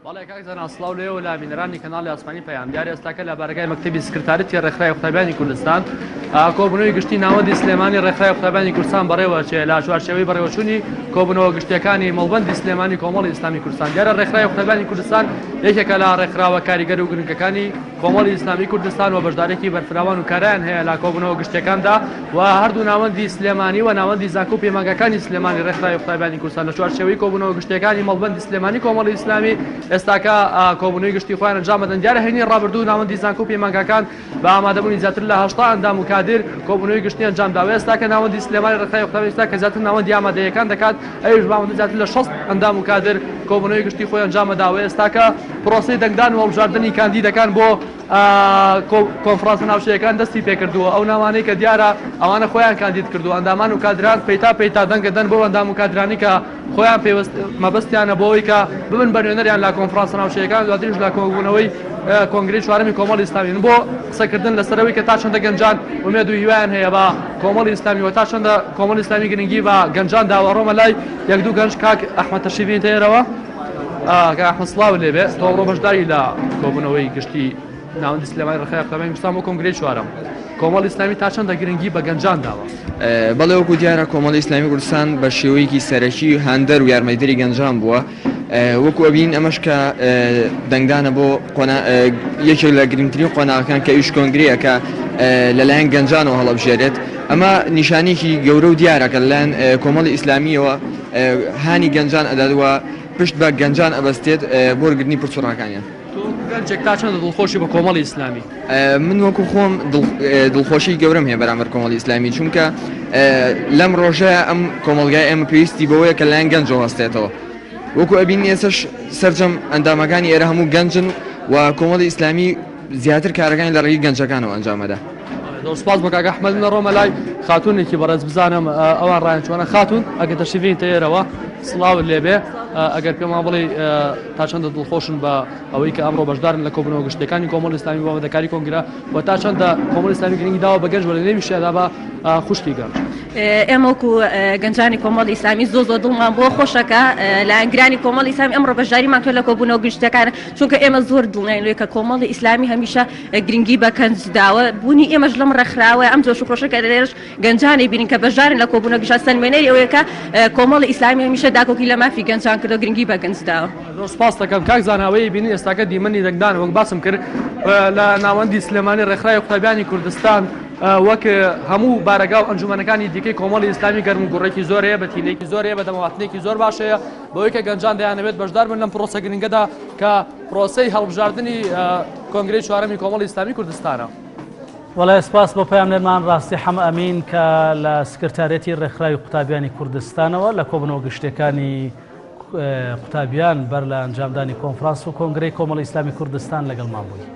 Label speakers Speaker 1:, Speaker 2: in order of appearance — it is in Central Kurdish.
Speaker 1: بەڵێ کاک زانا سڵاو لێوە لە بینەرانی کەناڵی ئاسمانی پەیام. دیارە ئێستاکە لە بارەگای مەکتەبی سکرتاریەتی ڕێکخراوی قوتابیانی کوردستان کۆبوونەوەی گشتی ناوەندی سلێمانی ڕێکخراوی قوتابیانی کوردستان بەڕێوەچێ لە چوارچێوەی بەڕێوەچوونی کۆبوونەوە گشتیەکانی مەڵبەندی سلێمانی کۆمەڵی ئیسلامی کوردستان. دیارە ڕێکخراوی قوتابیانی کوردستان یەکێکە لە ڕێکخراوە کاریگەر و گرنگەکانی کۆمەڵی ئیسلامی کوردستان و بەشدارێکی بەرفراوان و کارایان هەیە لە کۆبوونەوە گشتیەکاندا و هەردوو ناوەندی سلێمانی و ناوەندی زانکۆ و پەیمانگاکانی سلێمانی ڕێکخراوی قوتابیانی کوردستان لە چوارچێوەی کۆبوونەوە گشتیەکانی مەڵبەندی سلێمانی کۆمەڵی ئیسلامی ئێستاکە کۆبوونەوەی گشتی خۆیان ئەنجام دەدەن. دیارە هەینی ڕابردوو ناوەندی زانکۆ و پەیمانگاکان بە ئامادەبوونی زیاتر لە 80 ئەندام و کادر کۆبوونەوەی گشتی ئەنجام داوە. ئێستاکە ناوەندی سلێمانی ڕێکخراوی قوتابیانی کوردستان کە زیاتر ناوەندی ئامادەیەکان دەکات ئەویش بە ئامادەبوونی زیاتر لە 60 ئەندام و کادر کۆبوونەوەی گشتی خۆی ئەنجام داوە. ئێستاکە پرۆسەی دەنگدان و هەڵبژاردنی کاندیدەکان بۆ کۆنفرانسە ناوچەیەکان دەستی پێکردووە. ئەو ناوانەی کە دیارە ئەوانە خۆیان کاندید کردووە، ئەندامان و کادران پەیتا پەیتا دەنگەدەن بۆ ئەندام و کادرانی کە خۆیان پێوەست مەبەستیانە بۆ ئەوەی کە ببن بە نوێنەریان لە کۆنفرانسە ناوچەیەکان، دواتریش لە کۆبوونەوەی کۆنگرەی چوارەمی کۆمەڵی ئیسلامی. بۆ قسەکردن لەسەرەوەی کە تا چەندە گەنجان ئومێد و هیوایان هەیە بە کۆمەڵی ئیسلامی و تا چەندە کۆمەڵی ئیسلامی گرنگی بە گەنجان داوە، ڕۆمە لای یەک دوو گەنج. کاک ئەحمەد تەشریفی تێرەوە. کاک ئەحمەد سڵاو لێبێ، تۆ ئەمڕۆ بەشداری لە کۆبوونەوەی گشتی ناوەندی سلێمانی ڕێکخراوی قوتابیانی کوردستان بۆ کۆنگرەی چوارەم کۆمەڵی ئیسلامی تا چەندە گرنگی بە گەنجان داوە؟
Speaker 2: بەڵێ وەکو دیارە کۆمەڵی ئیسلامی کوردستان بە شێوەیەکی سەرەکی هاندەر و یارمەتیدەری گەنجان بووە، وەکو ئەبینین ئەمەش کە دەنگدانە بۆ یەکێک لە گرنگترین قۆناغەکان کە ئەویش کۆنگرەیە کە لەلایەن گەنجانەوە هەڵەبژێرێت، ئەمە نیشانەیەکی گەورە و دیارە کە لەلایەن کۆمەڵی ئیسلامییەوە هانی گەنجان ئەدات و پشت بە گەنجان ئەبەستێت بۆ وەرگرتنی پرس و ڕاکانیان.
Speaker 1: تۆ وەکو گەنجێک تا چەندە دڵخۆشی بە کۆمەڵی ئیسلامی؟
Speaker 2: من وەکو خۆم دڵخۆشی گەورەم هەیە بەرامبەر کۆمەڵی ئیسلامی، چونکە لەم ڕۆژەیە ئەم کۆمەڵگای ئێمە پێویستی بەوەیە کە لایەن گەنجەوە هەستێتەوە. وەکو ئەبینین ئێستاش سەرجەم ئەندامەکانی ئێرە هەموو گەنجن و کۆمەڵی ئیسلامی زیاتر کارەکانی لە ڕێگەی گەنجەکانەوە ئەنجام ئەدا.
Speaker 1: زۆر سپاس بۆ کاک ئەحمەد. من ئەڕۆمە لای خاتوونێکی بەڕێز بزانم ئەوان ڕایان چۆنە. خاتوون ئەگەر تەشریفی تێرەوە سڵاوت لێبێ، ئەگەر پێمان بڵێ تا چەندە دڵخۆشن بە ئەوەی کە ئەمڕۆ بەشدارن لە کۆبوونەوە گشتیەکانی کۆمەڵی ئیسلامی بۆ ئامادەکاری کۆنگرە و تا چەندە کۆمەڵی ئیسلامی گرنگی داوە بە گەنج و لە نێویشیاندا بە خوشکی گەنج؟
Speaker 3: ئێمە وەکو گەنجانی کۆمەڵی ئیسلامی زۆر زۆر دڵمان بۆ خۆشە کە لایەنگرانی کۆمەڵی ئیسلامی ئەمڕۆ بەشداریمان کرد لە کۆبوونەوە گشتیەکان، چونکە ئێمە زۆر دڵنیاین لەوەی کە کۆمەڵی ئیسلامی هەمیشە گرنگی بە گەنج داوە. بوونی ئێمەش لەم ڕێکخراوە ئەم جۆش و خرۆشە کە لێرەش گەنجانی بینین کە بەشدارن لە کۆبوونەوە گشتیەکان سەلمێنەری ئەوەیە کە کۆمەڵی ئیسلامی هەمیشە داکۆکی لە مافی گەنجان کردووە، گرنگی بە گەنج داوە.
Speaker 1: زۆر سپاس دەکەم کاک زانا. ئەوەی بینی ئێستاکە دیمەنی دەنگدان وەک باسم کرد لە ناوەندی سلێمانی ڕێکخراوی قوتابیانی کوردستان وەک هەموو بارەگا و ئەنجومەنەکانی دیکەی کۆمەڵی ئیسلامی گەرم و گوڕێکی زۆر هەیە، بە تینێکی زۆر هەیە، بە دەمەواتنێکی زۆر باش هەیە بەوەی کە گەنجان دەیانەوێت بەشدار بن لەم پرۆسە گرنگەدا کە پرۆسەی هەڵبژاردنی کۆنگرەی چوارەمی کۆمەڵی ئیسلامی کوردستانە.
Speaker 4: وەڵێ سپاس بۆ پەیامنێرمان ڕاستی حەمە ئەمین کە لە سکرتاریەتی ڕێکخراوی قوتابیانی کوردستانەوە لە کۆبوونەوە گشتیەکانی قوتابیان بەر لە ئەنجامدانی کۆنفرانس و کۆنگرەی کۆمەڵی ئیسلامی کوردستان لەگەڵمان بووی.